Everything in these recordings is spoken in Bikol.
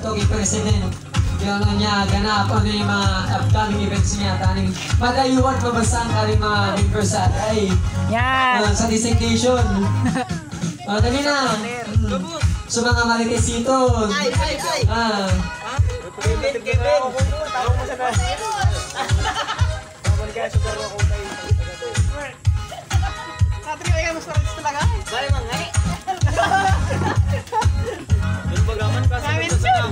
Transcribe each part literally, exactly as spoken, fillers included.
Togi President. Yung ano niya, ganap, ano yung mga upcoming events niya, taning madayuhan mabasa ang kani mga members sa ay, Yan. ah, sa designation. Ah, dali na. Mm. Sa mga marikesitos. Ay, ay, ay. Ah, Kevin, Kevin. Sabi ko, ikaw mas marunong talaga. Bale, mga ngai. Yung bagaman pa, sabi ko sa tao.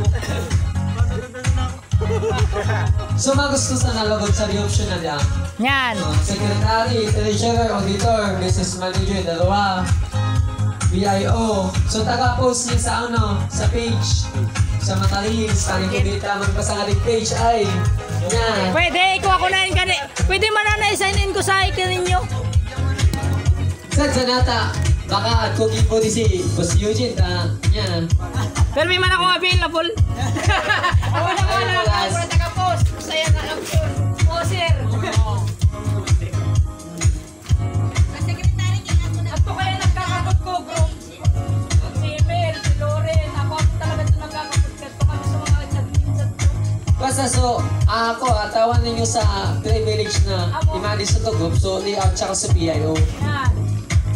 so magusto sa nalagod sa option na diyan. Yan. Ah, secretary, treasurer, auditor, business manager, dalawa. B I O. So taga-post niya sa ano, sa page. Sa mga reels, taning ko dito, magbasa nga rin page ay. Yan. Pwede, ikuha ko na yung kani. Pwede man na i-sign in ko sa icon ninyo. Sa Janata, baka at cooking po di si Boss Eugene, ta, yan. Pero may man akong available. Ako na wala. Ako na taga-post. Saya na lang po. Oh, sir. At to kaya nagkakabot ko, group. Si Emil, si Loren, ako, ako talaga ito nagkakabot. Ganito kami sa mga chat, chat. Basta so, ako, atawan ninyo sa privilege na imali sa Tugop, so layout tsaka sa P I O. Yan.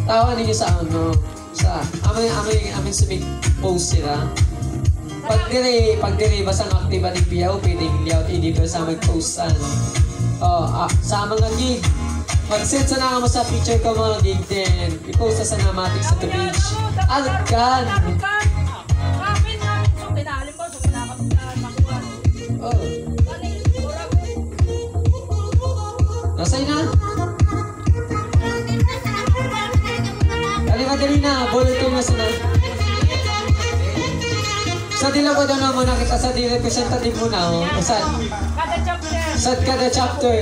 Tawan ninyo sa ano, sa, amin, amin, amin sa may post sila. Pag dire, pag dire, basta ang active ni P I O, pwedeng layout, hindi pa sa mag-post, ano. Oh, ah, sa mga gig, mag-send sana mo sa picture ko mga gig din. I-post sa Cinematic sa page. Alkan! Kapit namin, so, tinalim ko, so, kinakapit na, nakuha. Oh. Kani, mura ko. Nasay na? Dali, madali na. Bulletin na sila. Sa dila ko daw naman nakita sa di representative mo na, oh. Sa, Kada chapter. sa kada chapter.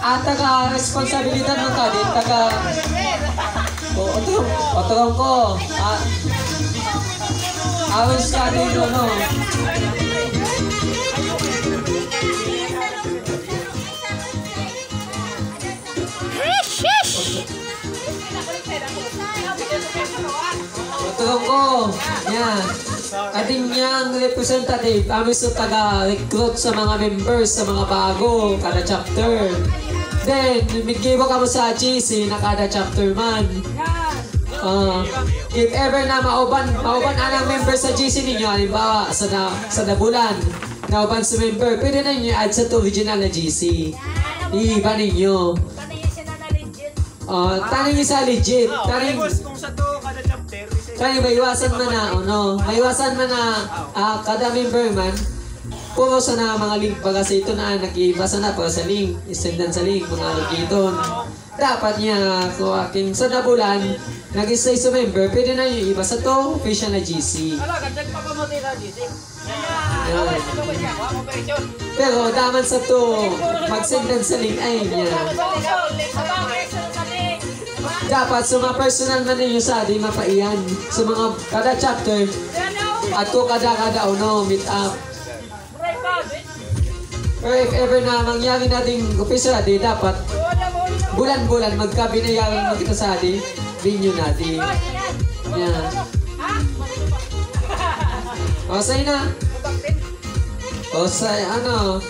At taga responsibilidad mo ka din, taga... O, otro, otro ko. Ah, awis ka din, ano? Otro ko. Yan. Ating yang representative, kami sa taga-recruit sa mga members, sa mga bago, kada chapter. Then, midgibo kamo sa G C na kada chapter man. Ah, if ever na mauban, mauban anang member sa G C ninyo, halimbawa, sa na, sa nabulan, nauban sa member, pwede na ninyo i-add sa to original na G C. Iiba ninyo. Kani yung siya na legit. Ah, taning isa legit. Ah, Taning, boss, kung sa to, kada chapter, isa taning maiwasan man na, ano, maiwasan man na, ah, kada member man, puro sana mga link baga sa ito na nag-iiba sana para sa link, isendan sa link, mga link ito. Dapat niya, kung aking sa nabulan, nag-isa sa member, pwede na yung iba sa to, official na G C. Ala, ganda pa ka mo sa G C. Yan. Pero daman sa to, magsendan sa link ay niya. Dapat sa mga personal man ninyo sa di mapaiyan. Sa mga kada chapter, at ko kada kada uno, meet up. Pero if ever na mangyari nating official, di dapat bulan-bulan magkabinayaran mo kita sa di, venue natin. Yan. O, sa'yo na. O, sa ano?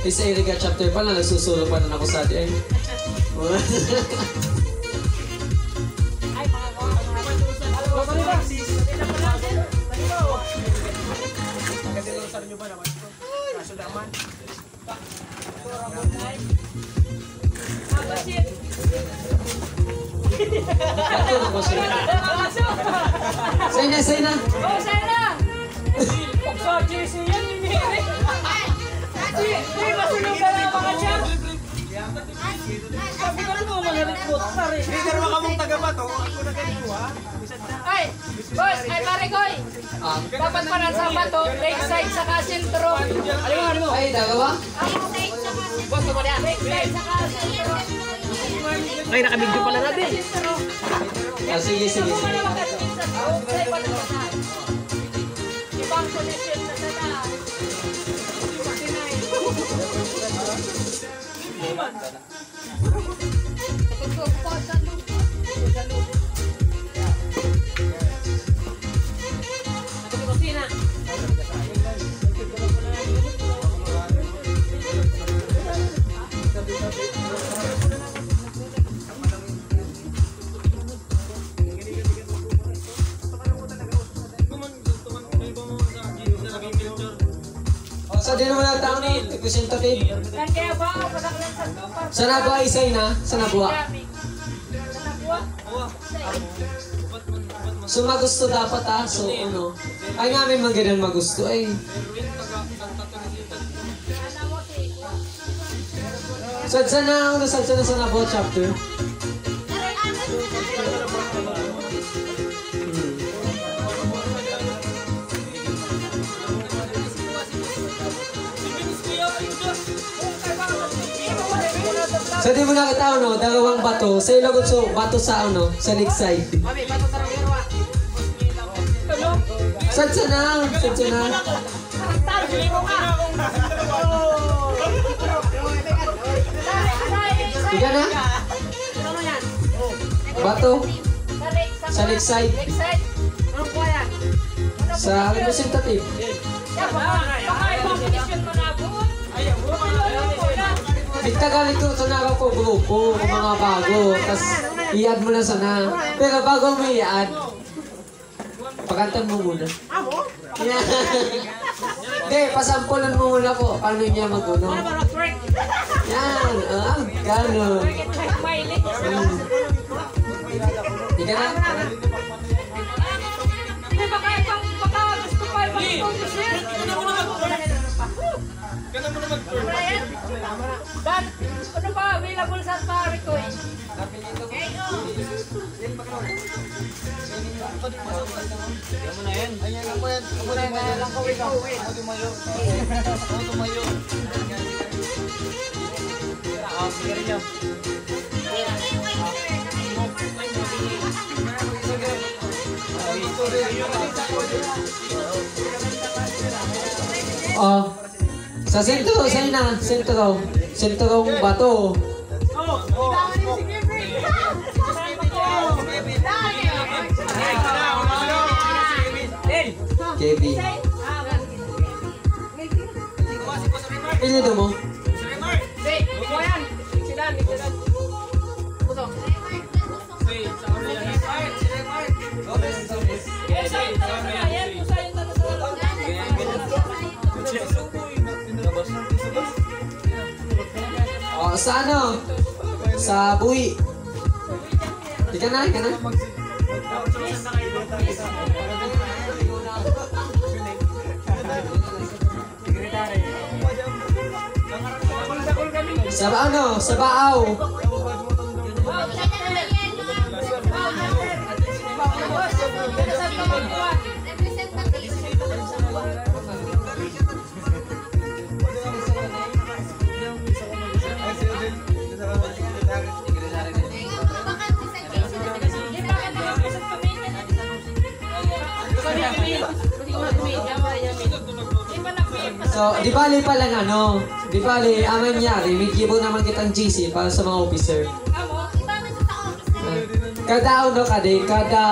Isa iriga chapter pa na, nagsusulo pa na ako sa di. Sa'yo na, sa'yo na. Leader, baka mong taga-bato, ako na ganito, ha? Ay, boss, ay pare ko eh. Dapat pa nasa bato, lakeside saka sentro. Alam mo, alam mo. Ay, dalawa? Boss, ako na yan. Lakeside saka sentro. Ay, nakabidyo pala natin. Ah, sige, sige, sige. Ibang connection na sana. Sa di naman na tao ni representative. Kan kaya ba ako kadaklan sa tupa? Sa nabuha, isay na. Sa nabuha. Sa nabuha? So, magusto dapat, ah. So, ano? Ay nga, may magadan magusto, eh. Sadsa na, ano, sadsa na sa nabuha chapter. Hmm. Sa di mo nakita, ano, dalawang bato. Sa ilagod so, bato sa, ano, sa lakeside. Sadsa na, sadsa na. Ika na? Bato. Sa lakeside. Sa representative. Baka ibang posisyon mo na buo. Dikta galit ko sa nakaw ko grupo, kung mga bago. Tas i-add mo na sana. Pero bago mo i-add, pakantan mo muna. Yan. Hindi, pasampulan mo muna po. Paano niya mag-uno? Yan. Ah, gano'n. Hmm. Ika na. Hindi, baka, baka, baka gusto pa yung mag-introduce, sir. Brian? Dan, ano ba, available sa pare ko eh. Yan mo na yan. Ayan lang po yan. Ako di mayor. Ako di mayor. Ako di mayor. Ah, sige rin yan. Oh, sa sentro, sa ina, sentro. Sentrong bato. K B. Apelyido mo? Hindi, ikaw yan. Sila, sila. Puso. Oh, sa ano? Sa buhi. Ika na, ika na. Sa ba-, ano? Sa baaw. So, di bale palang ano, di bale, ang nangyari, may gibo naman kitang G C para sa mga officer. Ah, kada ano, kada, kada,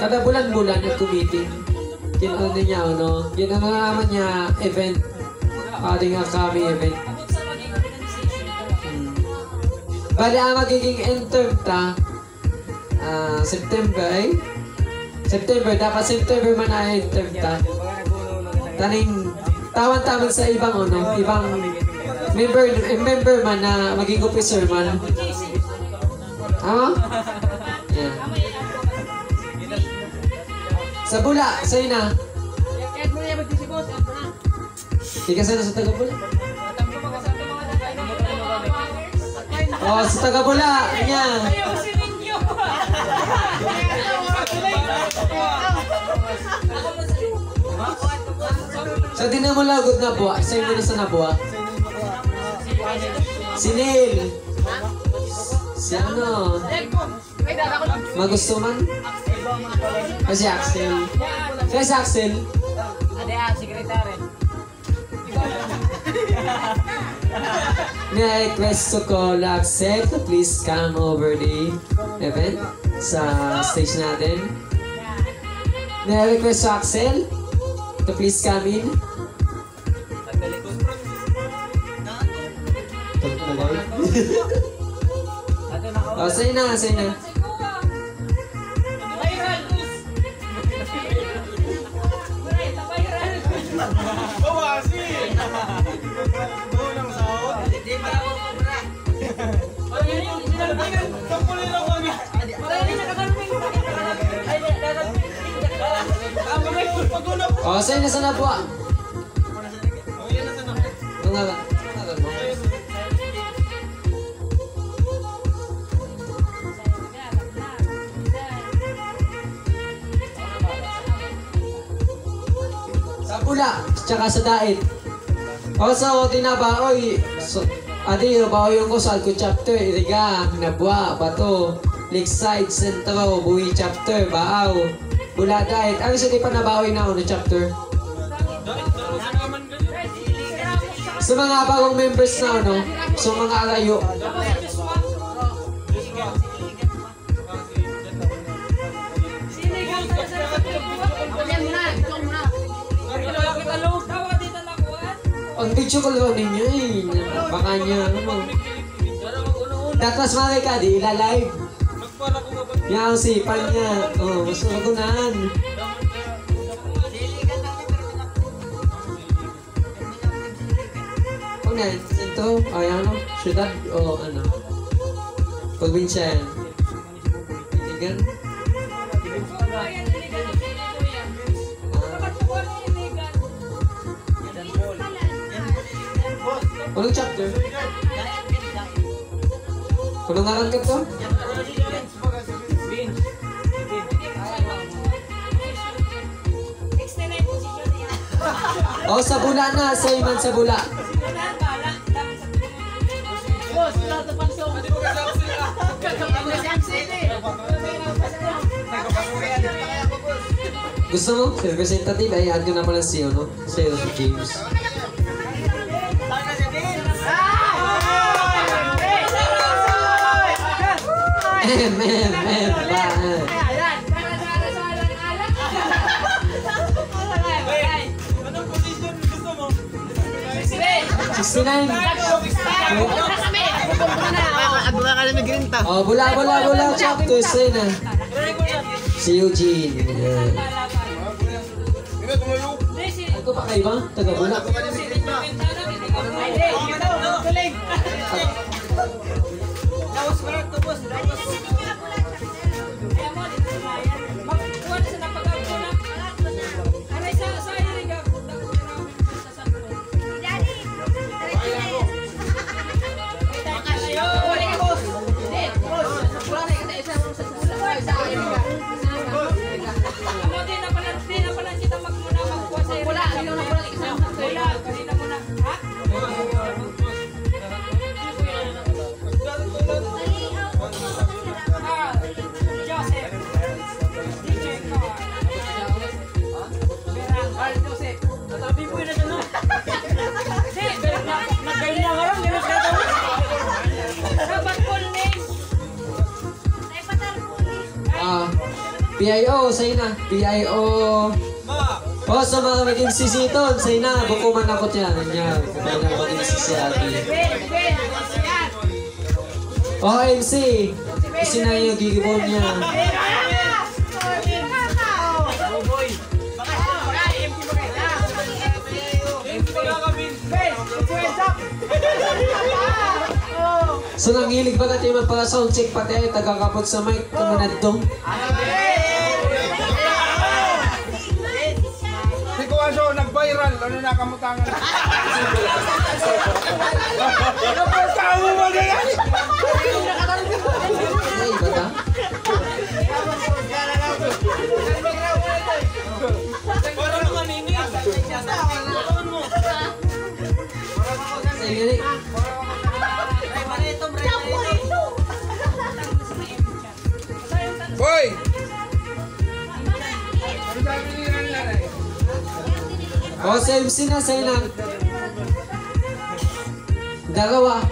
kada bulan-bulan nag-committee. Yun ano niya, ano, yun ang naman niya event. Pwede nga kami event. Hmm. Bale, ang magiging end term ta, Ah, September, eh? September, dapat September man ay term ta. Taning, tawan ta man sa ibang, ano, ibang member, eh, member man na maging officer man. Tama? Yan. Sa bula, sa ina. Ika sana sa taga bula. Oh, sa taga bula, niya. Sa di na mo lagod na buwa, sa inyo na sa nabuwa. Si Neil. Si ano? Magusto man? Ah, si Axel. Kaya si Axel? Ade, ah, secretary. May I request to call Axel to please come over the event sa stage natin. May I request to Axel to please come in. Oh, say na, say na. Bawasi! Unang sahod. Di pa ako sobra. Ay, yun, yun, yun, yun. Sampulin ako, ano? Ay, dapat. O, sa'yo na sa nabwa. Ang ngalan. Sa Bula, tsaka sa Dait. O, so, di na ba, oy, so, adi, baoyon ko sa Alco Chapter, Iriga, Nabua, Bato, Lakeside, Centro, Buhi Chapter, Baaw, Bula, Dait. Ano siya, di pa nabaoy na, ano, chapter? Sa mga bagong members na, ano, sa mga alayo. Ang video ko lang ninyo eh. Baka niya, ano mo. Datas mga ka, di ila-live. Yan ang sipan niya. Oh, mas magunahan. Ano yan? Ito? Ay, ano? Syudad o ano? Probinsya yan. Iligan? Anong chapter? Anong ngaran ka to? O, sa Bula na, sa Iman sa Bula. Gusto mo? Representative, ay add ko na pala si, ano, si James. M, M, M, ba, eh. Anong position gusto mo? sixty-nine. Agwa ka na may grinta. Oh, Bula, Bula, Bula, chapter sa'yo na. Si Eugene. Yeah. Ito pa kayo ba? Taga Bula. Ah, P I O, sa'yo na. P I O. O, sa mga naging sisiton, sa'yo na. Buko man ako tiyan. Yan. Buko man ako tiyan si Ate. O, M C. Kasi na yung gigibon niya. So, nangilig ba natin magpaka-soundcheck pati ay tagakapot sa mic? Kamanadtong? Si Kuwaso, nag-viral. Ano na kamutangan? Napagkahuman na yan! Ay, iba ta? Para mga nini. Sa inyo ni. Boy! O, sa M C na, sa ilang. Dalawa.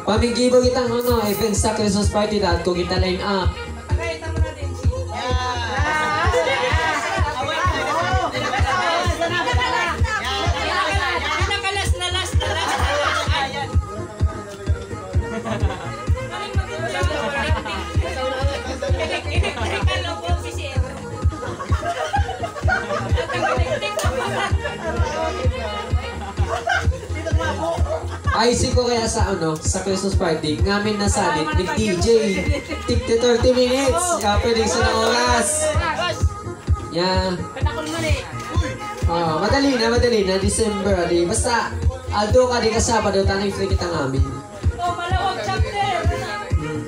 Pamigibo kitang ano, event sa Christmas party, dahil ko kita line up. Ayusin ko kaya sa ano, sa Christmas party, ngamin na salit, ni D J. Tig thirty minutes, ah, pwede sa oras. Yeah. Oh, madali na, madali na, December, di. Basta, aldo ka, di ka Sabado, tanay free kita ngamin. Oh, malawag chapter.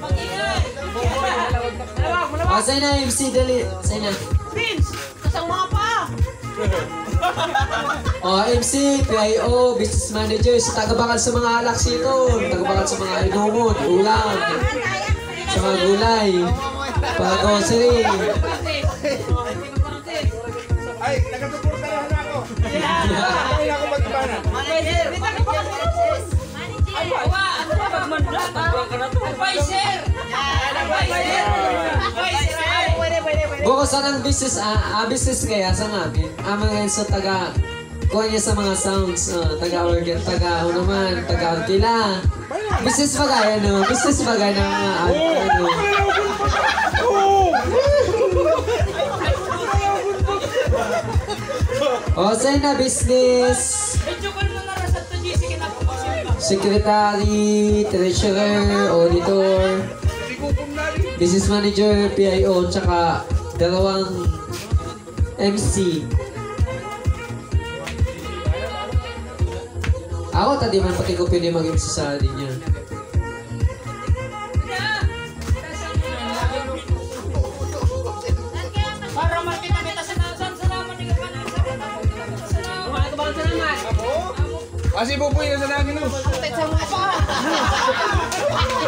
Mag-ingay. Malawag, malawag. Oh, sa'yo na, M C, dali. Sa'yo na. Vince, kasang mga pa. Oh, M C, P I O, business manager, sa taga-bakal sa mga alak sito, taga-bakal sa mga inuman, ulam, sa mga gulay, mga grocery. Ay, nagkasuporta na ako. Ay, ako mag-ibanan. Manager. Advisor! Advisor! Advisor! Bukod sa nang business, ah, ah, business kaya sa ngamin. Ah, mga sa taga, kuha niya sa mga sounds, ah, taga organ, taga, ano naman, taga Ortila. Business bagay, ano? Business bagay na mga, ano, ano. O, sa'yo na business. Secretary, treasurer, auditor, business manager, P I O, tsaka dalawang M C. Ako, ta di man pati ko pwede mag-M C sa di niya. Para makita kita sa nasan, salamat ni Kapanan, salamat, salamat. Kasi po po yun sa lagi, no? Ang pet sa mga pa.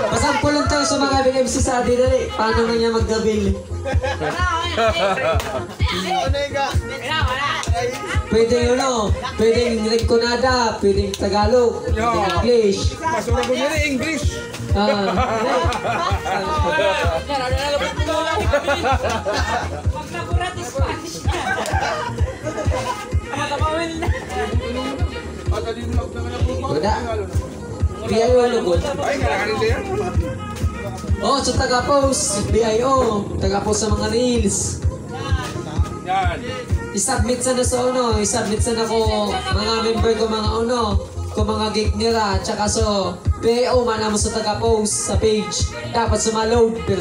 Pasampulan tayo sa mga M C sa di, dali. Paano man niya magdabil? Ano, ano, ano? Pwede yun, no? Pwedeng Rinconada, pwedeng Tagalog, pwedeng English. Basura ko nila, English. Ah, hindi. Pag naburat, Spanish na. Matamawin na. Wala. P I O lugod. Ay, kailangan din siya. Oh, sa taga-post, P I O. Taga-post sa mga reels. Yan. I-submit sana sa ano, i-submit sana ko mga member ko, mga ano, ko mga gig nila, tsaka so, P I O, mana mo sa taga-post sa page. Dapat sa mga load, pero